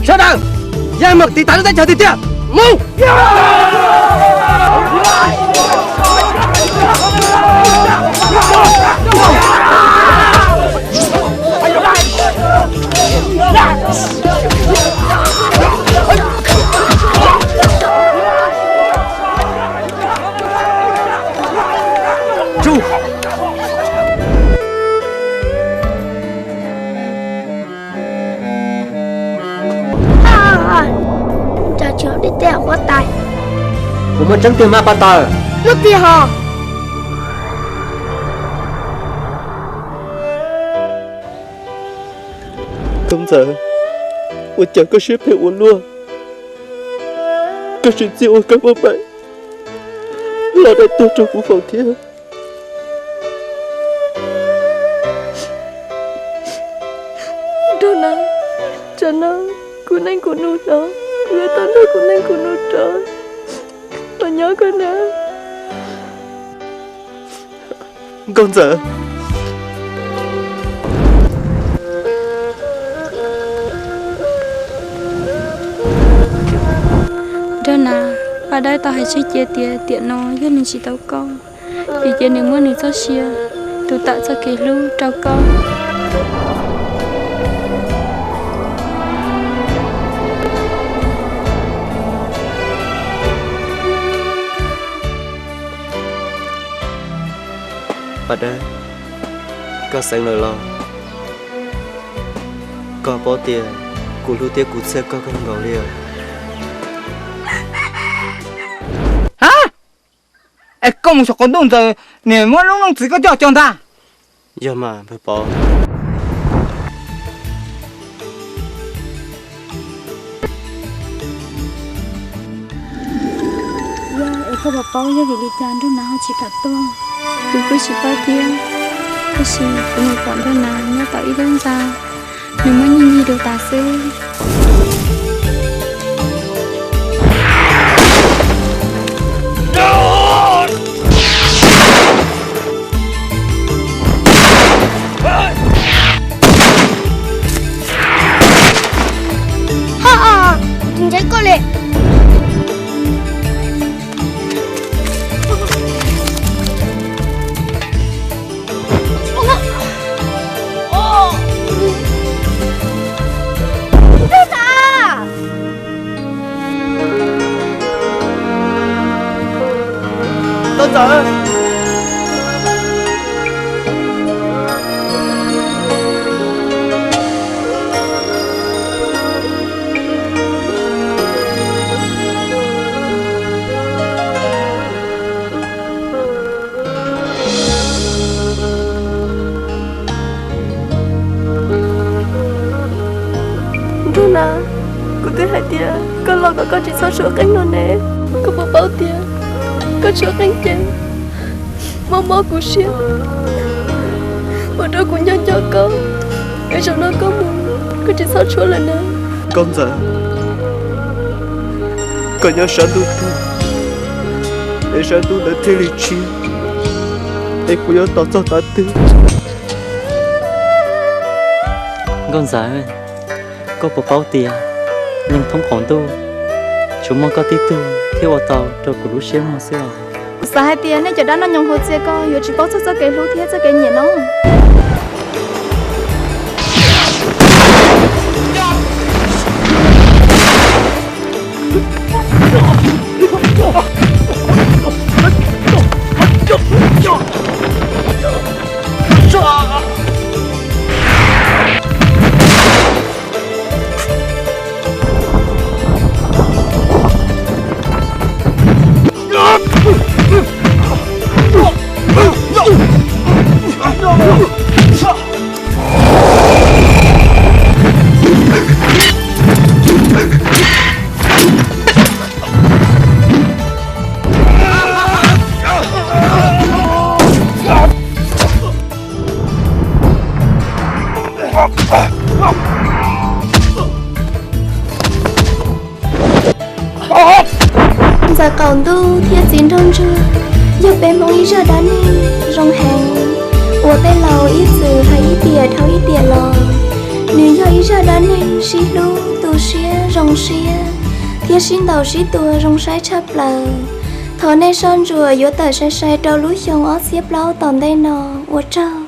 Sawv daws, yav mam tiv thaiv lub teb chaws tiag tiag, mus! Cas tsis hov dej teb huab tais? Kuv muaj tseeb tiag mas pab taws. Muaj tiag hos. Nkauj Ntxawm, ua cas koj siab phem ua luaj? Koj tsim txiaj ua koj muaj pais los dai tuag rau kuv faus thiab. Nraug Nas, tsam no kuv neej kuv nus hnov, kuv yuav tau nrog kuv neej kuv nus rov los nyob koj na. Nkauj Ntxawm. Nraug Nas, paj dawb tau hais tseg cia tias tiam no yog nws tsis tau koj, vim ces nws muab nws txoj sia, tus tawm txoj kev hlub rau koj. Paj dawb, koj xeev lawm los? Koj paub tias kuv hlub thiab kuv txhawj koj kawg nkaus li os. Ha! Es koj mus saum qaum ntuj ntawd, niam muab lub looj txwv koj coj cog ntag. Yog mas npawg Pov. Yog es koj puas paub yog vim li cas nraug Nas ho tsis kam tuaj? Kuv kuj tsis paub thiab, tab sis kuv mus pom nraug Nas nyob tom ib lub ntxa, nws muab nyiag nyiag dua tas xwb. Ho, kuv tsis ntshai koj li. Nkauj Ntxawm. Nraug Nas, kuv twb hais tias koj los kom koj tsis txhob tshuav qeej no ne. Koj puas paub tias koj tshuav qeej ces mob mob kuv siab, ua rau kuv nco nco koj, es zaum no koj mus koj tsis txhob tshuav lawm na. Nkauj Ntxawm, koj nyob sab ntuj twg, es sab ntuj ntawd thiaj li tshiab, es kuv yuav tos txog qhov twg? Nkauj Ntxawm, koj puas paub tias nyob thoob qaum ntuj, tsuas muaj koj tib tug thiaj ua tau rau kuv lub siab muag xwb os. Kuv xav hais tias nej cov dab noj nyoos hauv txiaj koj yuav tsis paub txog txoj kev hlub thiab txoj kev nyiam no. Ntxawm qaum ntuj thiab txiv nraug ntsuag yog peb Hmoob ib zaj dab neeg zoo heev uas tej laus ib txwm hais ib tiam dhau ib tiam los. Nws yog ib zaj dab neeg sib hlub tu siab zoo siab thiab sib ntaus sib tua zoo saib tshaj plaws. Thov nej soj ntsuam yuav tawm sai sai rau lub xyoo ob txhiab plaub tom ntej no. Ua tsaug.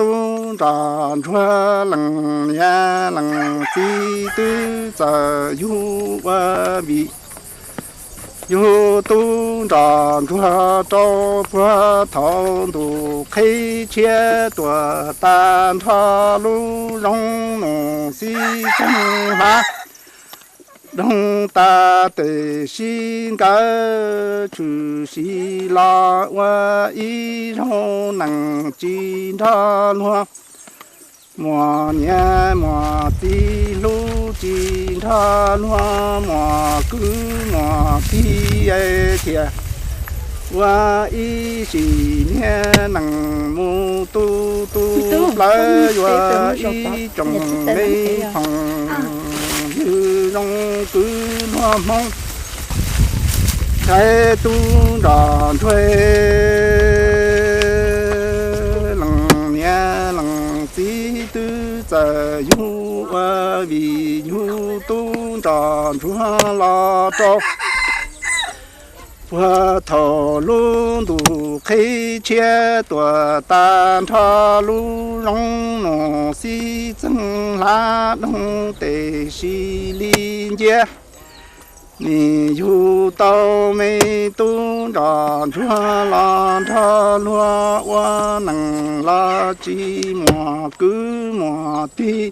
Tub nroj ntsuag leej niam leej txiv twb txawm yug ua vim yug tub nroj ntsuag rau puag thaum ntuj qhib tshiab tuaj tag nrho lub zoov nuj xib txeeg hlav doog tas tes sib nkawd tshwm sim los ua ib zaug neeg tsis nrog luag. Muaj niam muaj txiv hlub tsis nrog luag, muaj kwv muaj tij thiaj ua ib sim niag neeg mus tu tu plawv yuav ib tsoom me phooj ywg zoo kwv luag Hmoob. Ntshai tub nroj ntsuag leej niam leej txiv twb txawm yug ua vim yug tub nroj ntsuag los rau puag thaum lub ntuj qhib tshiab tuaj tag nrho lub zoov nuj xib txeeg hlav doog tes sib li nciab. Nim yug tau me tub nroj ntsuag los nrog luag ua neeg los tsis muaj kwv muaj tij,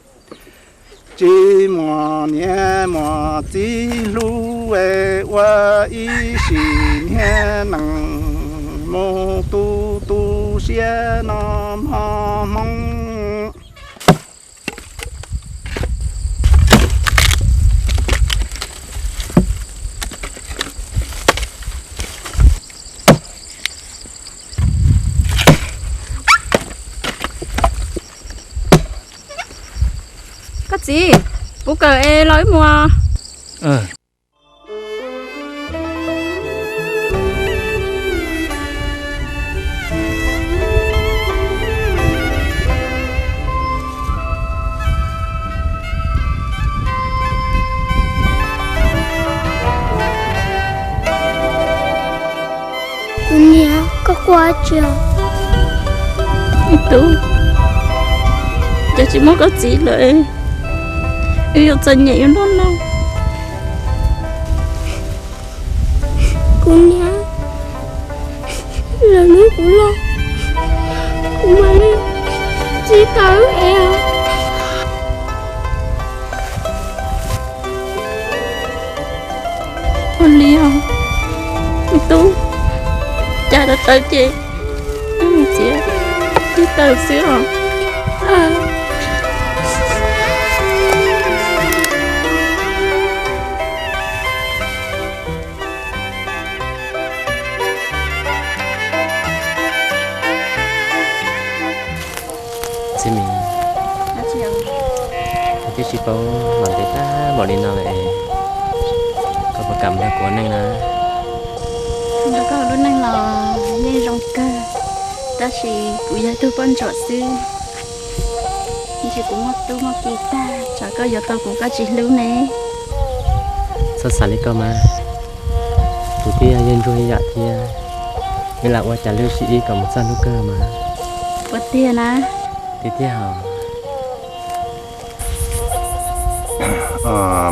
tsis muaj niam muaj txiv hlub es ua ib sim niag neeg mus tu tu siab no mog Hmoob. Koj txiv, puv kawm es los wb mus. Niam, koj quaj dab tsi os? Me tub, cas tsis muaj koj txiv lawm, wb yuav txom nyem ua luaj no. Kuv niam, lawv muab kuv los, kuv mam li txib tau wb es. Ua li os, me tub, cas tau tawv ces wb mus txiav tib taws xwb os. Txiv Mim, koj twb tsis paub los ntev tag npaum li no lawm es koj puas kam nrog kuv ua neej na? Nrog koj ua lub neej los yeej zoo kawg, tab sis kuv yog ib tug poj ntsuam xwb, ntshe kuv muaj tub muaj ki tag, tsam koj yuav tau kuv koj tsis hlub ne. Txhob xav li koj mas, kuv twb yog ntsuag ib yam thiab, wb lam ua cas lub sib ib kom mus txog hnub kawg mas. Ua tiag na? Tiag tiag os.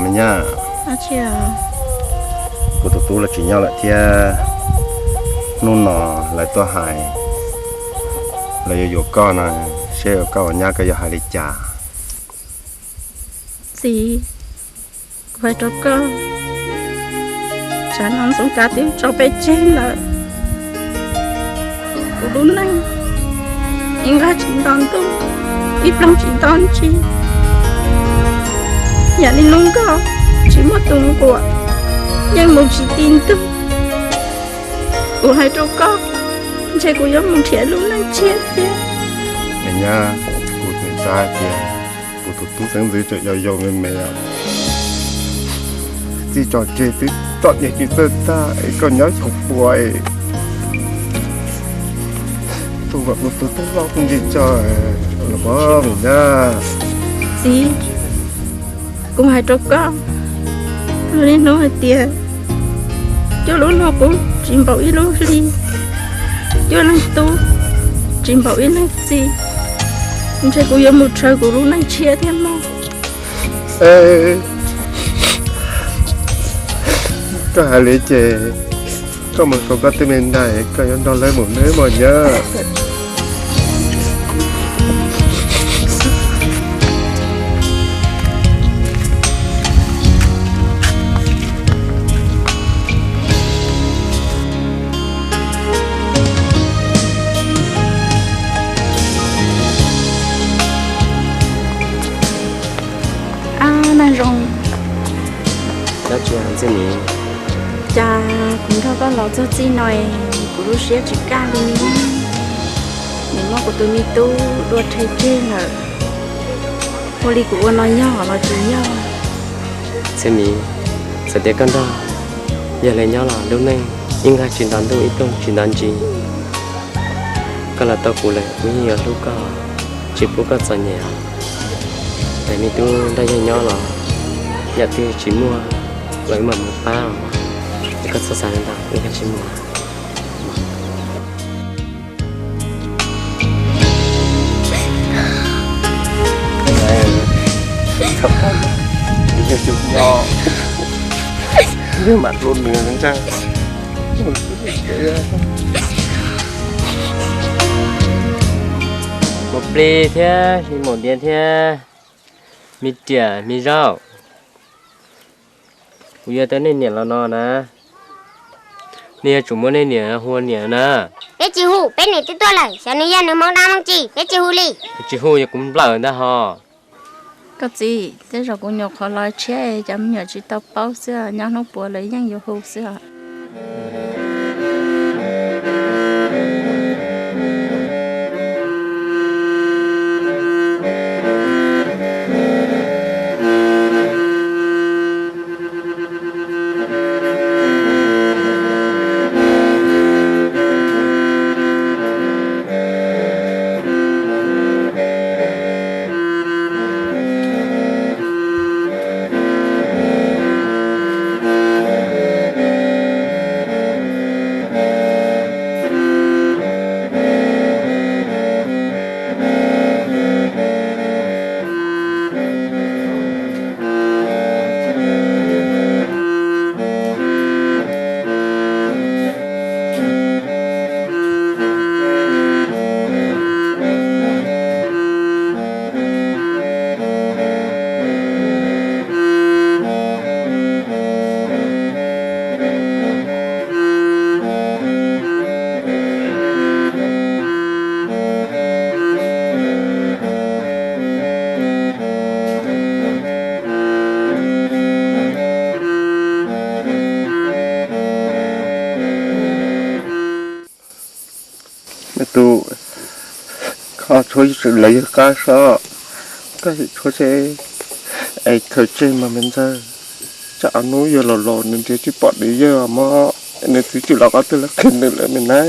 Me nyab, kuv tus tub los tsis nyob lawm thiab, hnub no lawv tuaj hais lawv yuav yuav koj no, seb koj ua nyab koj yuav hais li cas? Txiv, kuv hais rau koj, tsam no Ntxoov Kav twb tso peb tseg lawm, kuv lub neej ib nqag tsis nto ntuj, ib ploog tsis nto ntsis. Yam li hnub nkoj tsis muaj tus nquam, yeej mus tsis ti ntug. Kuv hais rau koj, ntshe kuv yuav mus nrhiav lub neej tshiab thiab. Me nyab, kuv tseem xav hais tias kuv tus tub xeeb ntxwv tseem yau yau me me, txij tso tseg twb txom nyem tsis txawj tag es koj nyob xyoo pua es tu kuv tus tub loj kuj ntsig tso los pab me nyab. Txiv, kuv hais rau koj, niaj hnub hais tias cuaj lub hluas qub tsis npaum ib lub hli, cuaj leeg tub tsis npaum ib leeg txiv, ntshe kuv yuav mus rhawv kuv lub neej tshiab thiab mog. Koj hais li ces koj mus rau koj tej me ntais, koj yuav nrog lawv mus nawb mog nyab. Ab, Naj Zoo. Dab tsi Ntxwj Mim? Cas kuv nrog koj los txog txij no es kuv lub siab tsis kaj li ne. Nim muab kuv tus me tub dua rhe tseg lawm, ua li kuv ua no yog los tsis yog? Ntxwj Mim, txawm tias koj nrog yawg lawv nyob los lub neej ib nqag tsis nto ntuj ib ploog tsis nto ntsis. Koj los tau kuv lawm kuv yeej yuav hlub koj, tsis pub koj txom nyem os. Es me tub nrog yawg nyob los yam twg tsis muaj los wb mam mus pab os. Es koj txhob xav li ntawd, wb kav tsij mus. Yawg mam hlub nws ntag. Maum Plig thiab Hli Maum Diav thiab me riam me zaub, kuv yuav tau nej niam los no na, nej yuav tsum muab nej niam hu ua niam na. Peb tsis hu, peb niam twb tuaj lawm, xyov nws yog nws hmoov dab hmoov tsi, peb tsis hu li. Tsis hu yog kuv nplawm ntag hos. Koj txiv, tej zaum kuv nyuam qhuav los tshiab es cov me nyuam tsis tau paub xwb, nyob hnub puav lawv yeej yuav hu xwb os. tus, koj tshuav lawv yawg qab soj, koj tshuav seb es khaws tseg mas me ntxawg, tsam hnub yog los los nws nrhiav tsis pom nws yawg mog, nws txiv tsis los qhov twg los qhia nws lawm me na.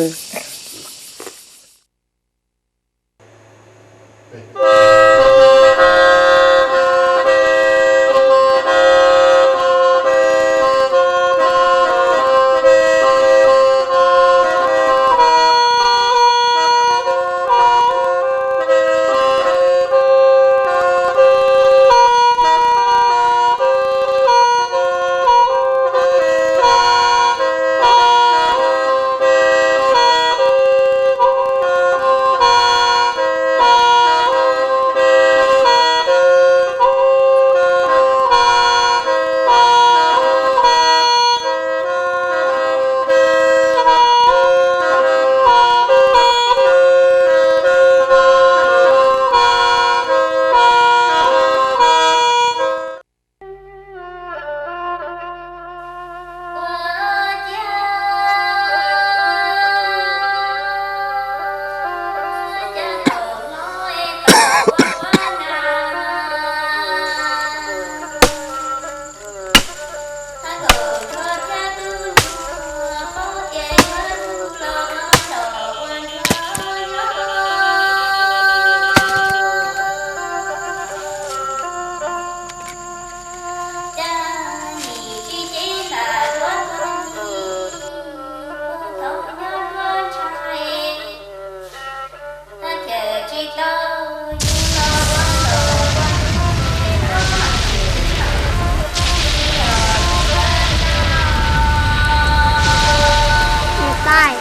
Niam tais,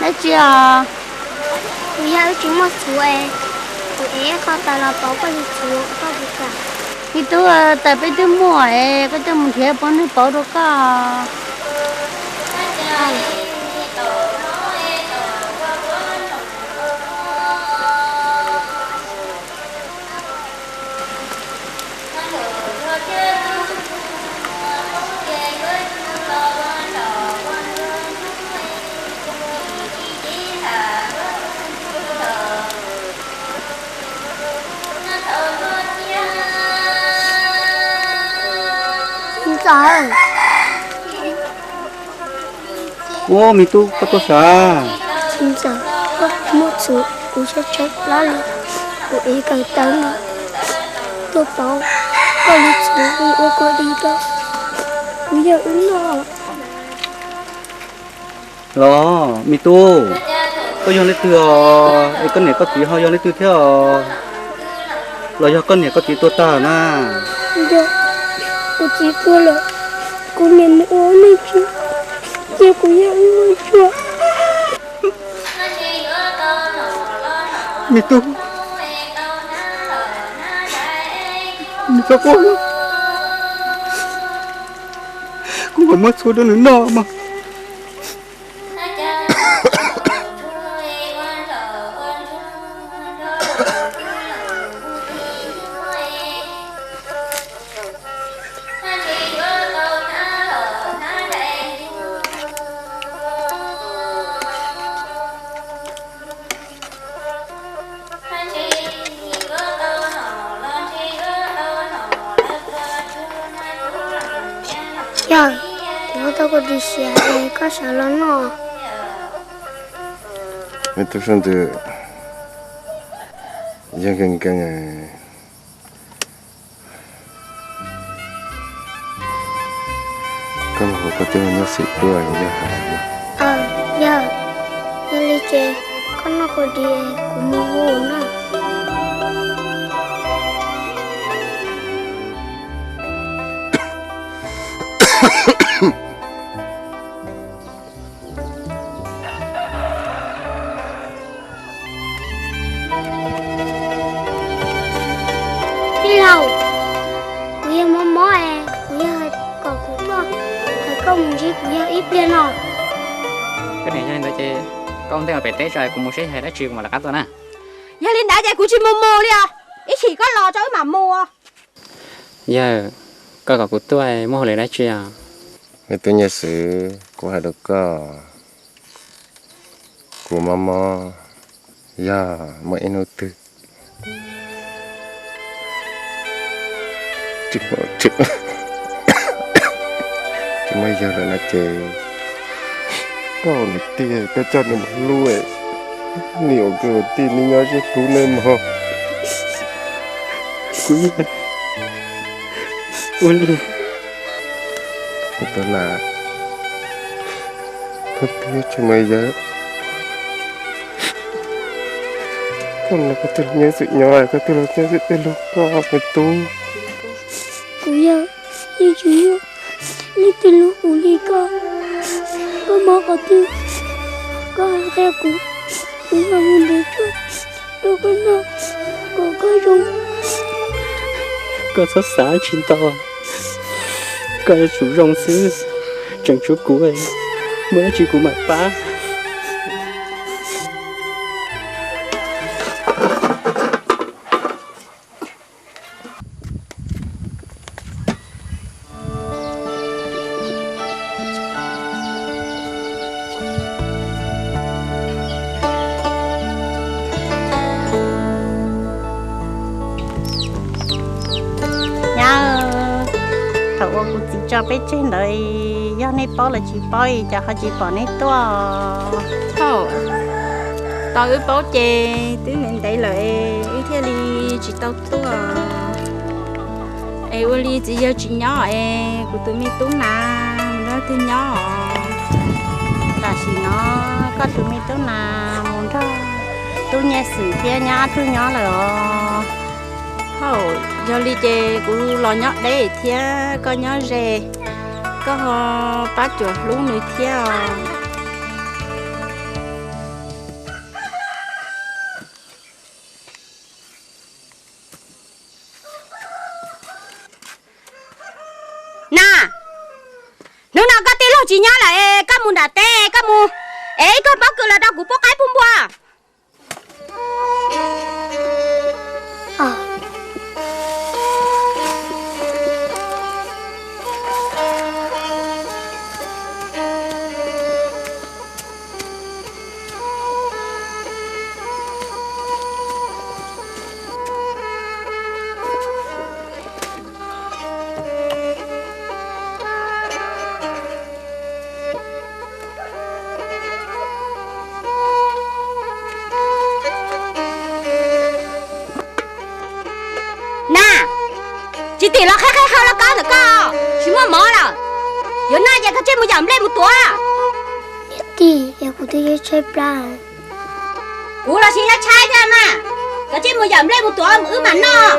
dab tsi os? Kuv yog wb tsis muaj txhuv es kuv ev ib qho taws los pauv koj li txhuv koj puas kam? Me tub, taws peb twb muaj es koj coj mus nrhiav pov nwg pauv rau koj. Ntxawm. Ua, me tub, koj tuaj sav? Txiv ntxawm, koj muaj txhuv kuv tshaib tshaib plab li, kuv ev kaws taws no tuaj pauv koj li txhuv ua koj di rau kuv yawg wb noj. Los me tub, koj yog leej twg os? Es koj niam koj txiv ho yog leej twg thiab os? Los yog koj niam koj txiv tuag tag na? Yog, kuv txiv tuag lawm, kuv niam mus ua neej tsis, ces kuv yawg wb ua tsuag. Me tub, nws txhob quaj, kuv mam muab txhuv rau nws noj mas. Yog, kuv muab tau koj ris xiav es koj sawv los noj. Me tub Sab Ntxwg, yog nkees nkees, koj los hu koj tij laug Nyob Xwm tuaj yog hais. Yog, yog li ces koj noj kua dis kuv mus hu noj. Tij laug, kuv yog mob mob es kuv yog kom kuv tuaj, hais koj mus ntsib kuv yawg ib pliag no. Koj niam, yog li ntawd ces koj ua ntej mus pem teb tso, kuv mus seb yog dab tsi kuv mam lawv qab tuaj na. Yog li ntawd ces kuv tsis mus mus li os, ib chim koj los tso wb mam mus. Yawg, koj kom kuv tuaj muaj hauj lwm dab tsi os? Me tub Nyob Xwm, kuv hais rau koj, Kuv mob mob, yog muaj ib hnub twg tsis muaj yawg lawm no ces koj ua niam tij koj coj nws mus hlub, nws ua kwv ua tij nws nyob ze hlub nej mog. Kuv ua li, kuv tuaj na, koj twb tsis muaj yawg, koj no koj twb los nyob xwm nyob, koj twb los nyob xwm twb hlub koj me tub. Kuv yog, yeej tsis yog leej twg hlub kuv li koj. Koj mob qhov twg, koj hais qhia kuv, kuv mam mus nrhiav tshuaj rau koj noj kom koj zoo. Koj txhob xav tsis ntau, koj yuav tsum zoo xwb, tseem tshuav kuv, muaj dab tsi kuv mam pab. Nyab, thaum uas kuv txiv tso peb tseg ntawd, yog nej paub los tsis paub, cas ho tsis pom nej tuaj. Thaum tau wb paub ces twb ntev ntev lawm, wb thiaj li tsis tau tuaj. Es ua li txiv yawg tsis nyob es kuv tus me tub nas mus nrog leej twg nyob os? Tam sim no koj tus me tub nas mus nrog tub Nyiaj Xwm thiab nyab Ab Tug nyob lawm os. Thaum yog li ces kuv los nyob deb thiab koj nyob ze, koj ho pab cuam hlub nws thiab os. Na, hnub no koj tij laug tsis nyob lawm es koj mus nram teb koj mus, es ib kawg pob kws los rau kuv pub qaib pub npua. Na, tsis tim los qhib qhib hau lauj kaub ntawm koj, tsis muaj mov lawm. Yuav noj ces koj tsij mus yawm nplej mus tuav. Niam tij, es kuv twb tshaib plab. Kuv los sis yuav tshaib thiab mas, koj tsij mus yawm nplej mus tuav wb mam noj.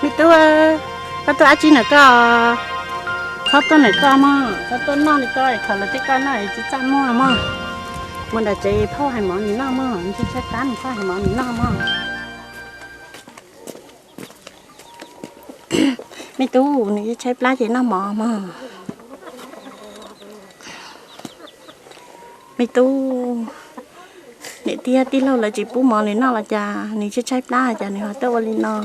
Me tub, koj tuaj dab tsi ntawm koj? Txhob tuaj ntawm koj mog, txhob tuaj noj li koj, thaum lawv tej koj noj es tsis txaj muag mog. Mus nram tsev phauj hais mov nws noj mog, nws tshaib plab nws phauj hais mov nws noj mog. Me tub, nws tshaib plab ces noj mov mog. Me tub, niam tij tij laug lawv tsis pub mov nws noj los cas, nws tshaib tshaib plab cas nws ho tuaj ua li no.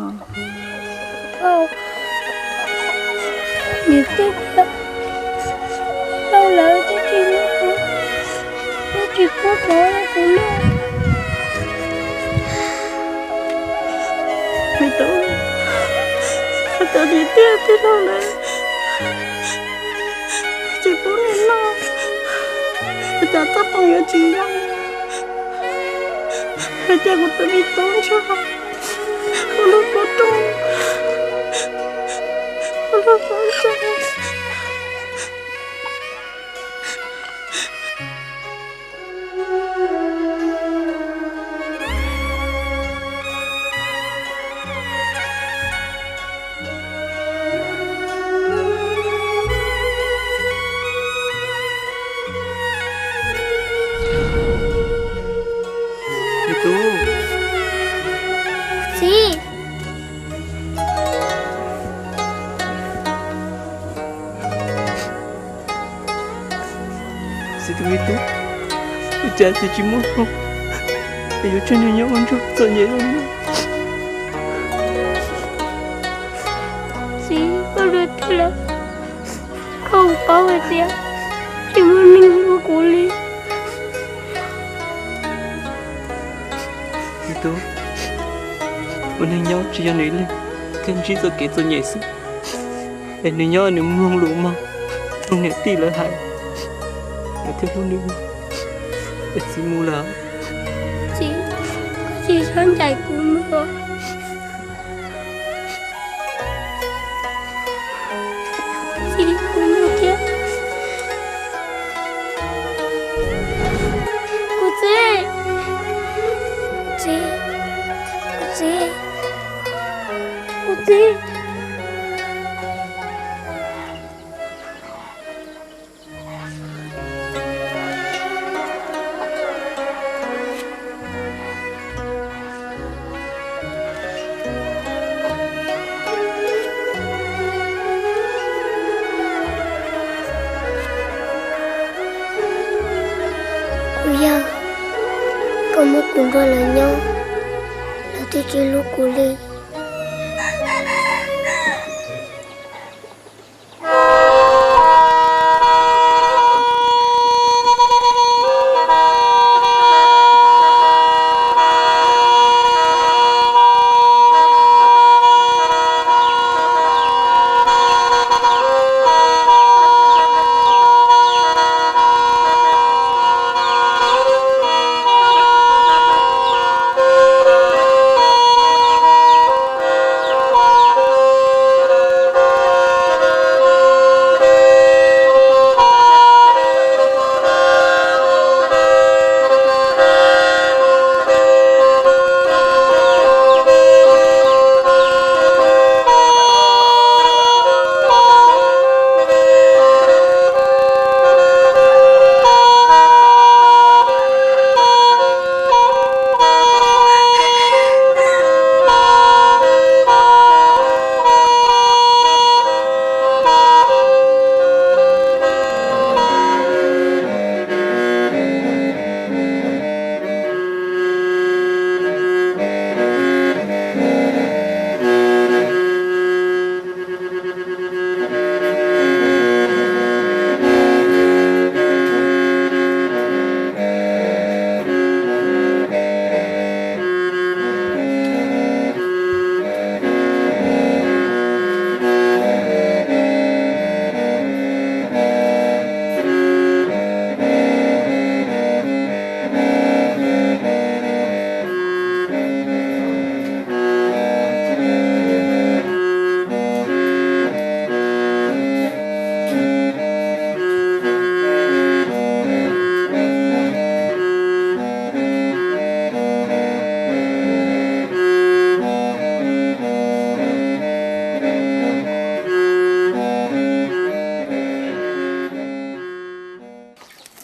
Niam tij tij laug lawv twb tsis, twb tsis pub mov rau kuv noj. Me tub, koj tus niam tij tij laug lawv tsis pub nws noj. Cas txoj hmoo yuav tsis zoo, hais tias kuv tus me tub ntshe ua lub kua rooj, ua lub kua rooj. Me tub. Txiv. Txiv tus me tub, ua cas txiv tsis muaj hmoo es yuav tseg nws nyob ua ntsuag txom nyem li no? Txiv, koj luag twg lawm? Koj puas paub hais tias tsis muaj neeg hlub kuv li? Me tub, ua neeg nyob tsis yog nws ib leeg thiaj ntsib txoj kev txom nyem xwb, es nws nyob nws mloog lus mog, mloog niam tij lawv hais, nws thiaj hlub nws. Es txiv mus lawm. Txiv, koj tsis txhob ncaim kuv mus. Txiv, kuv mus thiab. Kuv txiv, txiv, kuv txiv, kuv txiv. Kuv yawg, koj muab kuv nrog lawv nyob, lawv twb tsis hlub kuv li.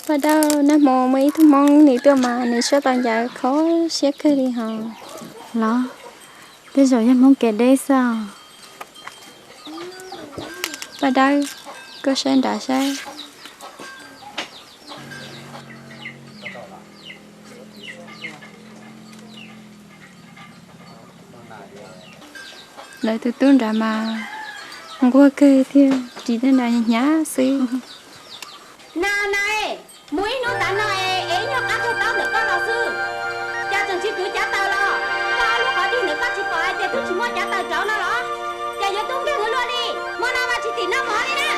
Paj Dawb, nag hmo muaj ib tug Hmoob nws tuaj mas nws suab tau ncauj kho siab kawg li hos. Los, tej zaum yog Hmoob kev deb xwb os. Paj Dawb, koj saib nrad saib. Lawv tus tub nrad mas nquag kawg thiab, ris tej nrad hnyav xwb. Na na, mus ib hnub tav no es ib nyuag qab kawg taub ntawm koj los xwb, cas tseem tsis kwv cav taws los? Koj lub qhov dig ntawm koj tsis pom hais tias twb tsis muaj cav taws rauv no los? Cas yuav tub nkeeg ua luaj li, hmo no mas tsis tim noj mov li na.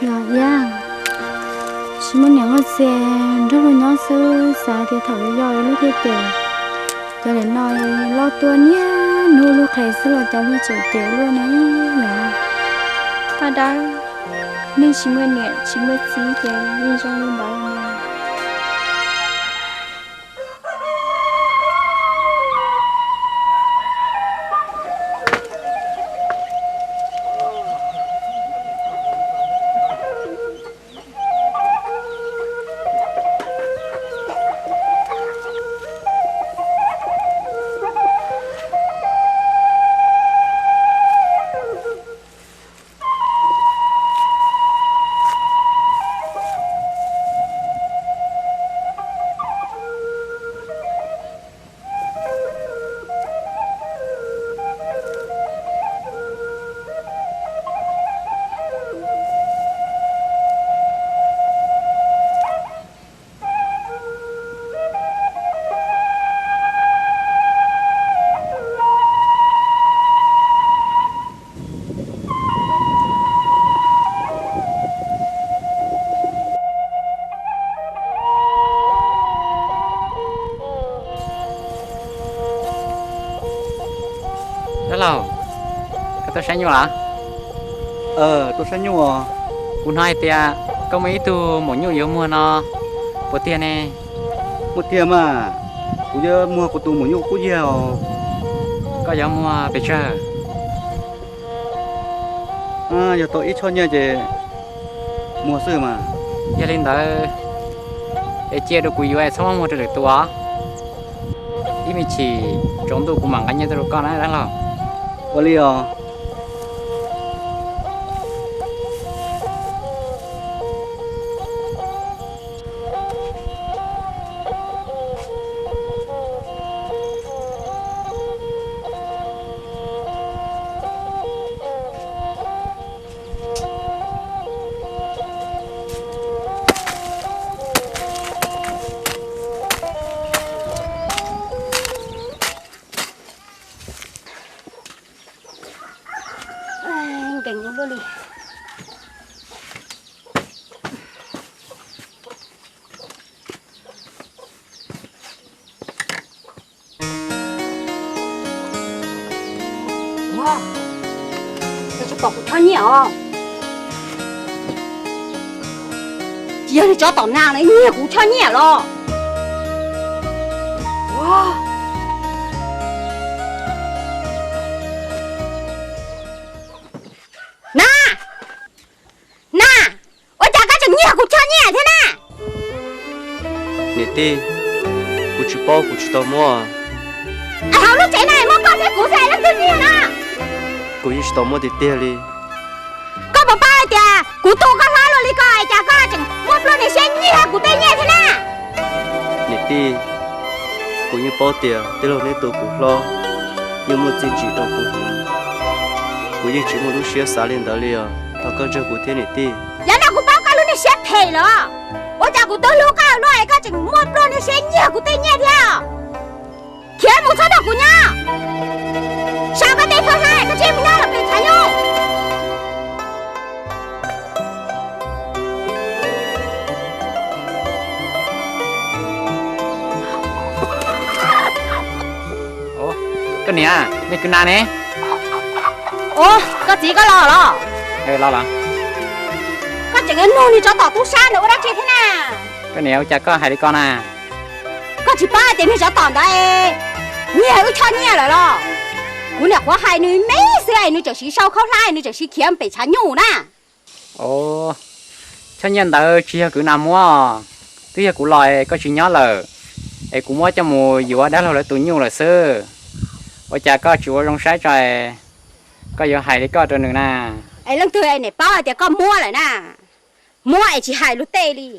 Yog iab, Tsis muaj niam muaj txiv nrog luag nyob xwb, xav tias thaum yau yau luag thiaj cem. Cov niam no los tuaj niaj hnub luag qhev xwb los cas luag tseem cem luag ne yom? Paj Dawb, neeg tsis muaj niam tsis muaj txiv ces yeej zoo li ntawd. Dab laug, koj tuaj saib nyuj los? Tuaj saib nyuj os. Kuv hnov hais tias koj muaj ib tug maum nyuj yuav muag no, puas tiag ne? Muaj tiag mas, kuv yuav muag kuv tus maum nyuj qub yag os. Koj yuav muag pes tsawg? Yog tau ib choj nyiaj ces muag xwb mas. Yog li ntawd es cia rau kuv yuav es txhob muab muag rau lwm tus os. Ib me chim tsaus ntuj kuv mam nqa nyiaj tuaj rau koj na dab laug. Ua li os. Nkees luaj li. Tsis pom kuv choj nyiaj os. Tsis yog niag tsov tom nag no nyiag kuv choj nyiaj los. Na, na, ua cas koj tseem nyiag kuv choj nyiaj thiab na? Niam tij, kuv tsis paub, kuv tsis tau muab. Es hauv lub tsev no muaj koj thiab kuv xwb leej twg nyiag na? Kuv yeej tsis tau muab tiag tiag li. Koj puas paub hais tias kuv tu koj hlob luaj li ko es cas koj tseem muaj ploj niam siab nyiag kuv tej nyiaj thiab na? Niam tij, kuv yeej paub tias tij laug neb tu kuv hlob, yeej muaj txiaj ntsig rau kuv heev. Kuv yeej tsis muaj lub siab xav li ntawd li os, thov koj ntsag kuv thiab niam tij. Yav no kuv paub koj lub niag siab phem lawm, ua cas kuv twb hlub koj luaj es koj tseem muaj ploj niag siab nyiag kuv tej nyiaj thiab. Khiav mus txhob nrog kuv nyob, sau koj tej thawj hlab koj tsij mus nyob lawm pem tshav nyuj. Koj niam, nej kwv na ne? Ua, koj txiv koj los los? Los los. Koj tseem nug niag tsov tom tub sab ntawd ua dab tsi thiab na? Koj niam, ua cas koj hais li ko na? Koj tsis paub hais tias niag tsov tom ntawd nyiag wb choj nyiaj lawm los? Kuv niam qhuav hais nws me xwb es nws tseem siv sau khaub hlab, nws tseem siv khiav pem tshav nyuj na. Choj nyiaj ntawd tsis yog kwv na muab, twb yog kuv los es koj tsis nyob lawm, es kuv muab coj mus yuav dab laug lawv tus nyuj lawm xwb. Ua cas koj tsis ua zoo saib tso, koj yuav hais li koj rau nws na? Es leej twg es niam paub hais tias koj muab lawm na? Muab es tsis hais luag tej li.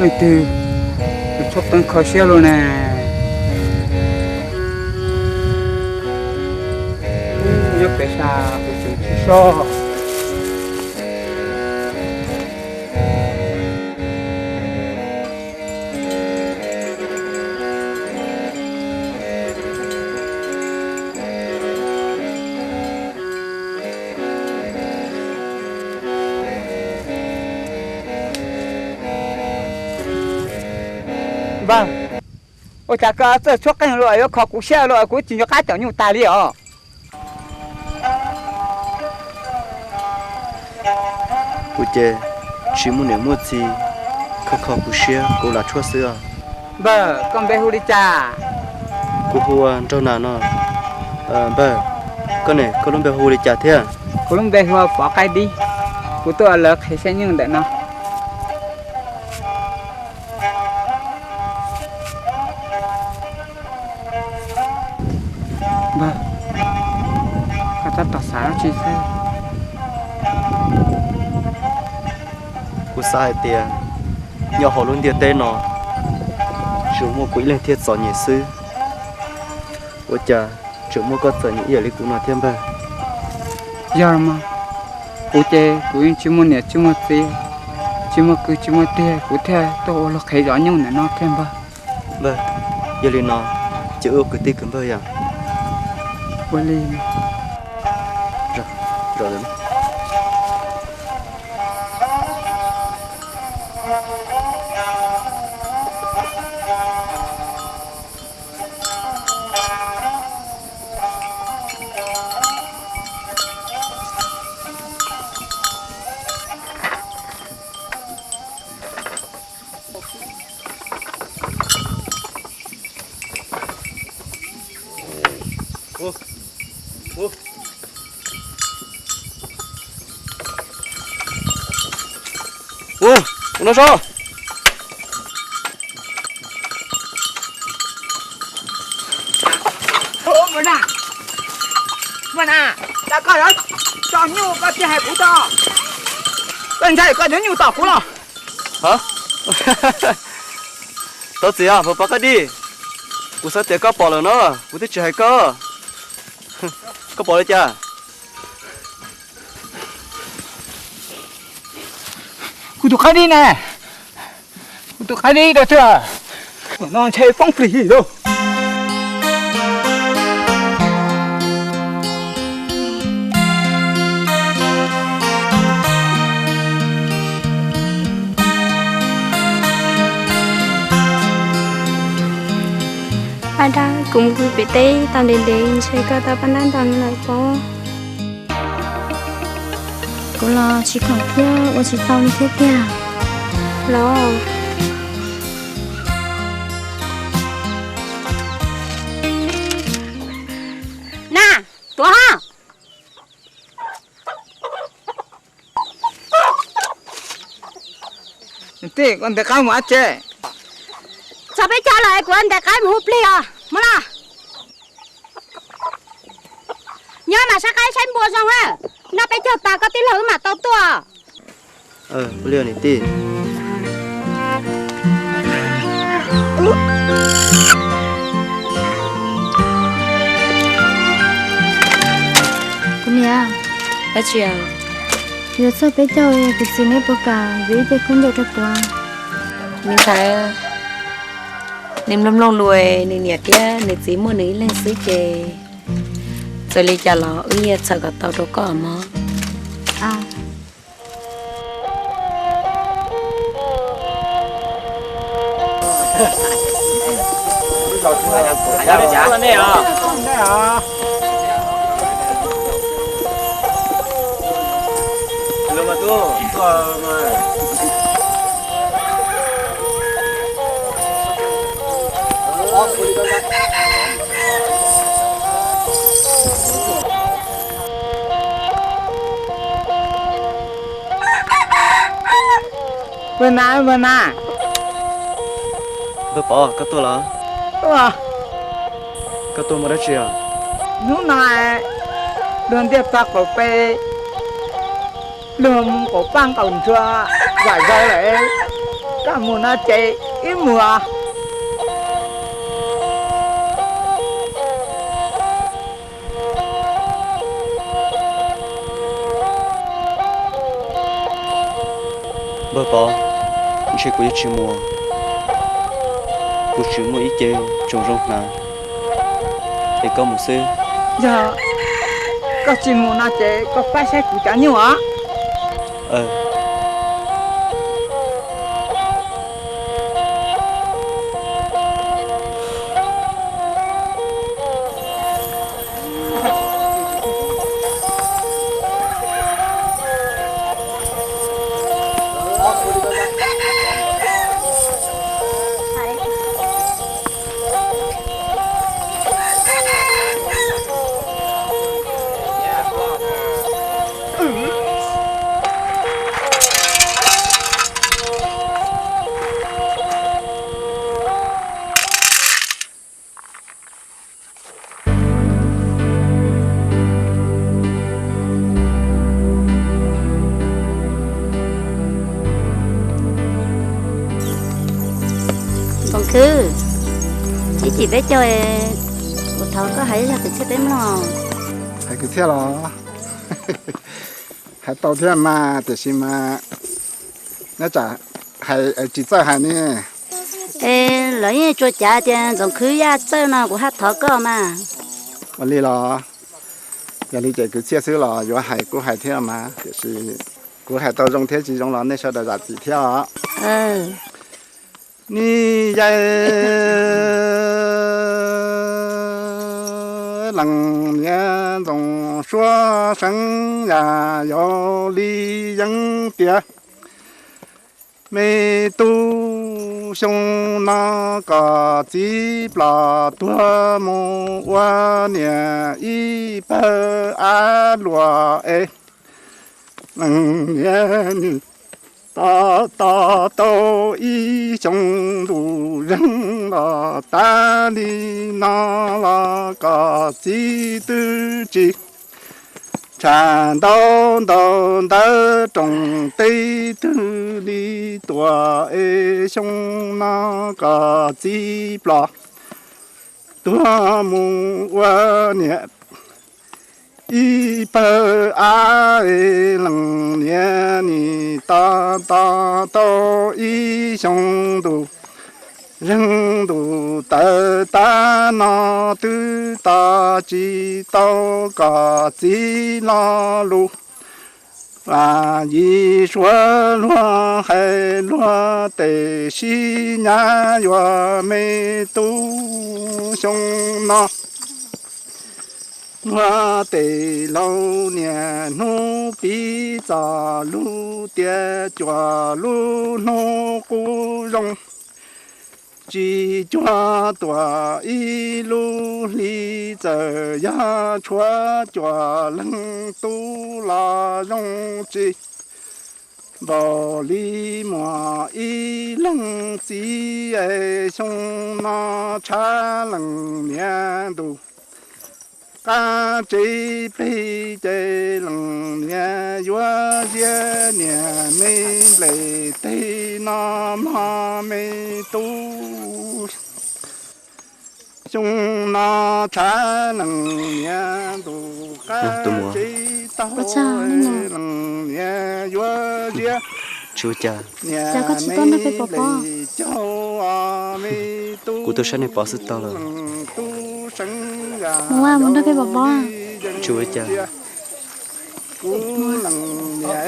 Leej twg tus tshuab qeej kho siab luaj ne? Nyob pem sab kuv tseem tsis so. Npawg, ua cas koj txawj tshuab qeej luaj, yuav kho kuv siab luaj, kuv tsis nco qab caum nyuj tag li os. Kuv ces tsis muaj niam muaj txiv, kho kho kuv siab kuv lam tshuab xwb os. Npawg, koj npe hu li cas? Kuv hu ua Nraug Nas no. Npawg, koj ne, koj lub npe hu li cas thiab? Kuv lub npe hu ua Pov Qaib Dib, kuv tuaj ua lawv qhia xyab nyuj ntawm no. Npawg, koj tab tom xav dab tsi xwb? Kuv xav hais tias nyob hauv lub ntiaj teb no tsuas muaj kuv ib leeg thiaj txom nyem xwb, ua cas tseem muaj koj txom nyem ib yam li kuv no thiab npawg? Yog los mas, kuv ces kuv yeej tsis muaj niam tsis muaj txiv, tsis muaj kwv tsis muaj tij, kuv thiaj tuaj ua luag qhia zov nyuj ntawm no thiab npawg. Npawg, yog li no ces wb ua kwv tij kwv npawg yom? Ua li. Ua, ua no so. Ua na, ua na, cas koj yuav tso nyuj koj tsis hais kuv tso? Koj ntshai koj yuav nyuj tom kuv los? Tau txiv, Pov Qaib Dib, kuv xav tias koj pom lawm no, kuv thiaj tsis hais koj. Koj pom li cas? Kuv tus qaib dib ne, kuv tus qaib dib dab tsi no ntshe foob plig lauj. Paj Dab, kuv mus pem teb tau ntev ntev ntshe koj tau paj nab ntau lawm pob. Kuv los tsis khoom thiab ua tsis tau li thiab tiag los. Na, tuav ho. Tij, koj ntes qaib mus dab tsi? Txog peb caug lawm es kuv ntes qaib mus hu plig os, mus los. Nyob mas saib qaib saib npua zoo na, noj peb caug tas koj tij laug wb mam tau tuaj. Ua li niam tij. Kuv niam, dab tsi? Yuav txog peb caug kuv txiv neb puas kam yuav ib ce khaub ncaws rau kuv? Me ntxhais, nws mloog mloog lus, nws niam thiab nws txiv muaj nws ib leeg xwb ces txawm li cas los wb yeej txhawm kom tau rau koj mog. Npawg Nas, npawg Nas. Npawg Pov, koj tuaj los? Tuaj. Koj tuaj muaj dab tsi os? Hnub no luag ntiaj teb qaum peb, luag mus qaum paj qaum ntsuag zom zaws lawm. Koj mus no ces wb mus os. Npawg Pov, ntshe kuv yuav tsis mus, kuv tseem muaj ib ce tsoom zoo hnav, es koj mus xwb. Yog koj tsis mus no ces koj pab saib kuv cov nyuj os. Ntxoov Khwb, ib chim peb caug, kuv thov koj hais ib zaj kwv txhiaj peb mloog. Hais kwv txhiaj los? Hais tau thiab mas, tiam sis mas nyob tsam hais tsis txawj hais ne. Es lawv yeej tsuas cav tias Ntxoov Khwb Yaj txawj no, kuv haj thov koj mas. Ua li los? Yog li ces kwv txhiaj xwb los yuav hais kuj hais thiab mas, tiam sis kuv hais tau zoo thiab tsis zoo los nej sawv daws zam txim thiab os. Ni yai leej niam Ntxoov Suav Seev Yaj yau li yeeb tias, me tub, xyoo no koj txiv ploj tuag mus ua niam ib pawg av luam es, leej niam nws tos tos tau ib xyoo ntuj zeeg los tas li no los koj txiv twb tsis tshaj ntau ntau ntawv rooj teb twg li tuaj es xyoo no koj txiv ploj tuag mus ua niam ib pawg av es, leej niam nim tos tos tau ib xyoo ntuj zeeg ntuj tawm tas no twb tos tsis tau koj txiv lo lus. Yim suav luag hais luag tes sib nyab yuav me tub, xyoo no luag tes laus niaj hnub piv txoj lus tias cuaj lub hnub qub zoo, tsis cuag tuaj ib lub hli. Txawm yog tshuav cuaj leeg tub los zoo tsis npaum li muaj ib leeg txiv es, xyoo no tshav leej niam ntuj qab tsev plig ces leej niam yuav ziab niam me nplej teg no mog me tub. Xyoo no tshav leej niam ntuj qab tsev taug, leej niam yuav ziab niam me nplej caug me tub. Kuv tuaj saib nej Pov xwb tau lawm. Tub Seev Yaj, mus nrog peb Pov Pov. Tsis ua cas. Kuv leej niam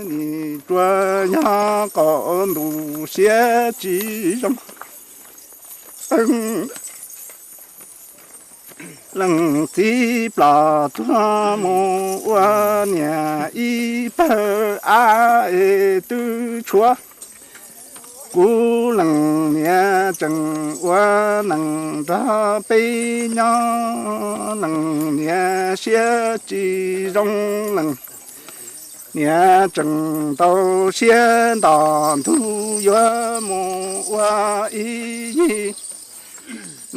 nim tsuas yog qaum ntuj siab tsis zoo. Leej txiv ploj tuag mus ua niam ib pawg av es twb tshuav kuv leej niam tseem ua neej nrog peb nyob. Leej niam siab tsis zoo, leej niam tseem ntau siab nto ntug yuav mus ua ib yig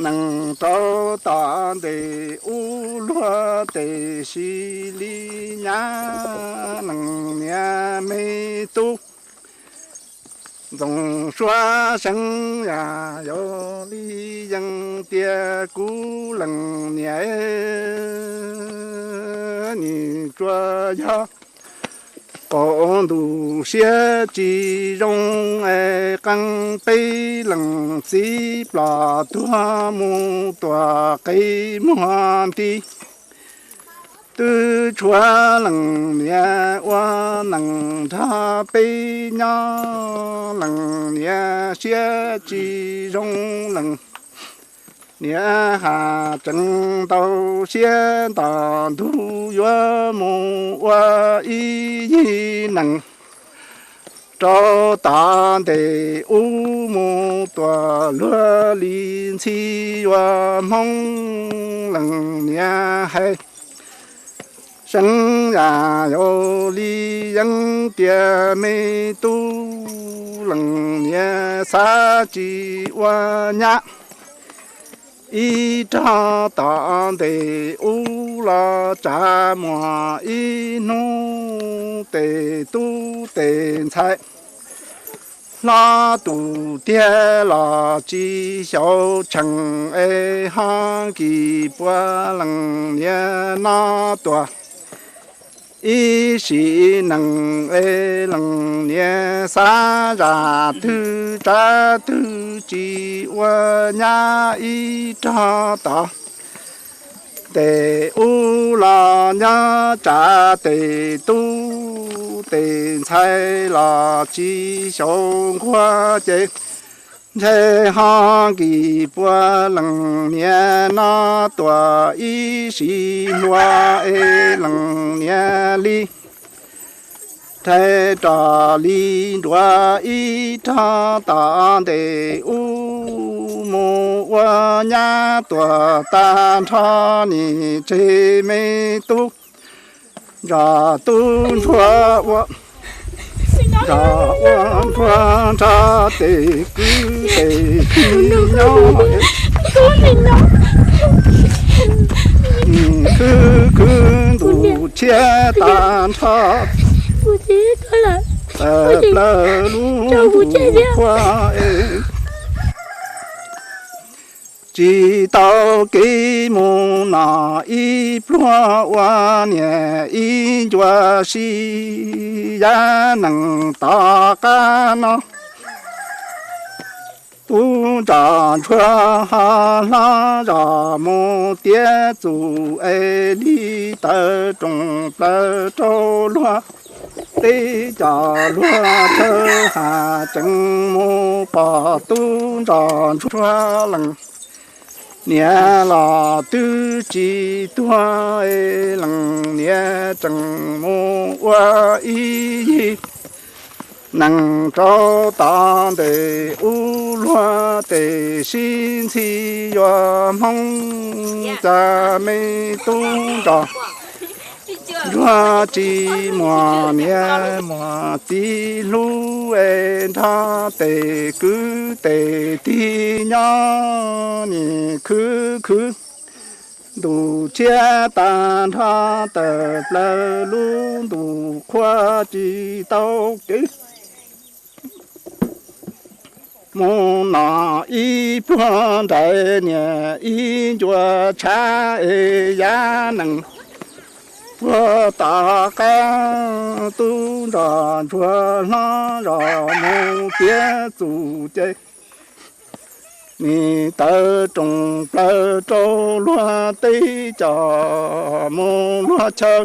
neej rau tom ntej ub luag tes sis li nyab. Leej niam me tub, Txoos suab seev yam yau li yees tias kuv leej niam, nim tsuas yog qaum ntuj siab tsis zoo es qee peb leej txiv ploj tuag mus tuaj qe muag nti. Twb tshuav leej niam ua neej nrog peb nyob, leej niam siab tsis zoo, leej niam haj tseem ntau siab nto ntug yuav mus ua ib yig neeg rau tom ntej ub mus tuaj luag li ntxhi yuav hmoob. Leej niam hais seev yam yau li yees tias me tub, leej niam xav tsis ua nyab ib rog tom ntej ub los tsav muag ib hnub. Tej tub tej ntxhais hlob tus tiag los tsis xyaum tsheej es ho nkis puag leej niam no tuaj ib sim neej es leej niam xav zaj twg tsav twg tsis ua nyab ib rog tom ntej ub los nyob tsav. Tej tub tej ntxhais los tsis xyaum nquag ces ntshe ho nkis puag leej niam no tuaj ib sim hluas es leej niam li rhais rov li nruab ib rog tom ntej ub mus ua nyab tuaj tag nrho. Nim tseg me tub nrog tub ntsuag ua, nrog ua ntsuag nrog tej kwv tej tij nyob khwv khwv ntuj tshiab tag nrho, tawm plaws lub ntuj qhua es tsis tau kev mus no ib pluag ua niam ib ncua si. Yav neej tom qab no tub nrog ntsuag ho hlob zos mus tiav txuj es li tawm rooj plaws rau luag teb cov luag chaw haj tseem mus pom tub nrog ntsuag. Leej niam los twb tsis tuag, leej niam tseem mus ua ib yig neeg rau tom ntej ub. Luag tej sib ntxhi yuav hmoob, cas me tub nrog ntsuag tsis muaj niam muaj txiv hlub es nrog tej kwv tej tij nyob. Nim khwv khwv ntuj tshiab tag nrho, tawm plaws lub ntuj qhua tsis tau kev mus no ib pluag nraim niam ib ncua tshav es yav neej puag tom qab tub nrog ntsuag hlob zos mus tiav txuj ces nim tawm rooj plaws rau luag teb cov mus luag chaw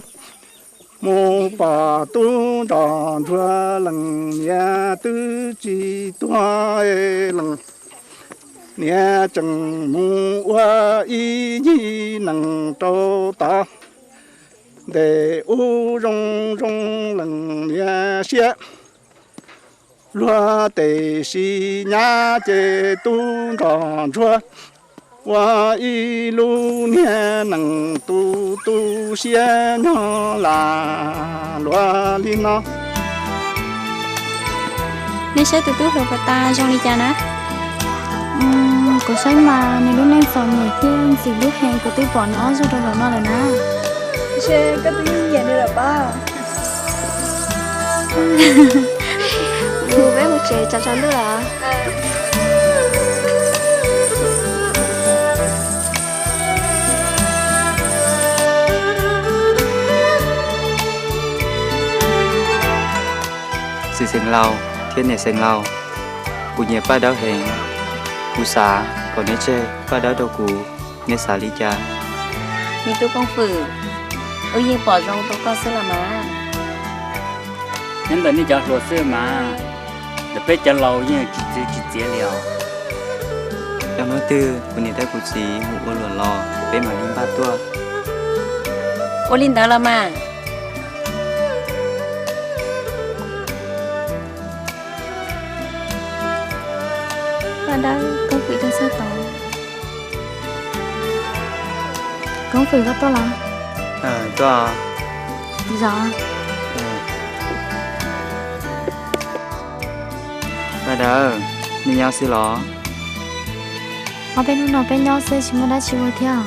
mus pom tub nrog ntsuag. Leej niam twb tsis tuag, leej niam tseem mus ua ib yig neeg rau tom ntej ub zoo zoo. Leej niam siab luag tej sim nyab ces tub nrog ntsuag ua ib lub niag neej tu tu siab nyog lam luag li no. Nej saib tus tub hluas puas tas zoo li cas na? Kuv saib mas nws lub neej txom nyem thiab ntxim hlub heev, kuv twb pom nws ob zaug rau zaum no lawm na. Ntshe koj twb yeej nyiam nws lawm pob? Mus, peb mus tsev, tsam tsaus ntuj lawm. Txiv xeev laus thiab niam xeev laus, kuv nyiam Paj Dawb heev. Kuv xav kom neb tseg Paj Dawb rau kuv, neb xav li cas? Me tub Koob Fwm, wb yeej pom zoo rau koj xwb los mas. Nyob ntawm nej cov hluas xwb mas, ntawm peb cov laus yeej tsis txwv tsis txiav li os. Yog hnub twg kuv niam thiab kuv txiv mus ua luam los peb mam li npaj tuaj. Ua li ntawd los mas. Paj Dawb, Koob Fwm tuaj txog tod. Koob Fwm, koj tuaj los? Tuaj. Zos. Paj Dawb, nej nyob xwb los? Ob peb hnub no peb nyob xwb tsis muaj dab tsi ua thiab.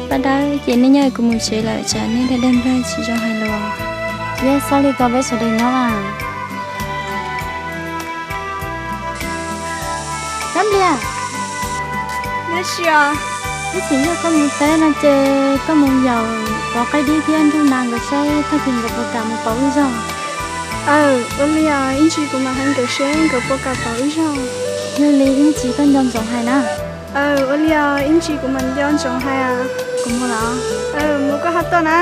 Paj Dawb, ces nej nyob kuv mus tsev lawm tsam nej dag dag nplag tsis zoo hais lus. Yeej xav li ko peb sawv daws nyob mas. Dab Nplias, ib chim yog koj mus teb no ces koj mus yaum Pov Qaib Dib thiab Nraug Nas nkawd saib tag kis nkawd puas kam mus pauv wb zog. Aw, ua li os, ib ntsis kuv mam hais nkawd seb nkawd puas kam pauv wb zog. Yog li ib ntsis koj nco ntsoov hais na. Aw, ua li os, ib ntsis kuv mam nco ntsoov hais. Kuv mus lawm. Aw, mus koj ho tuaj na.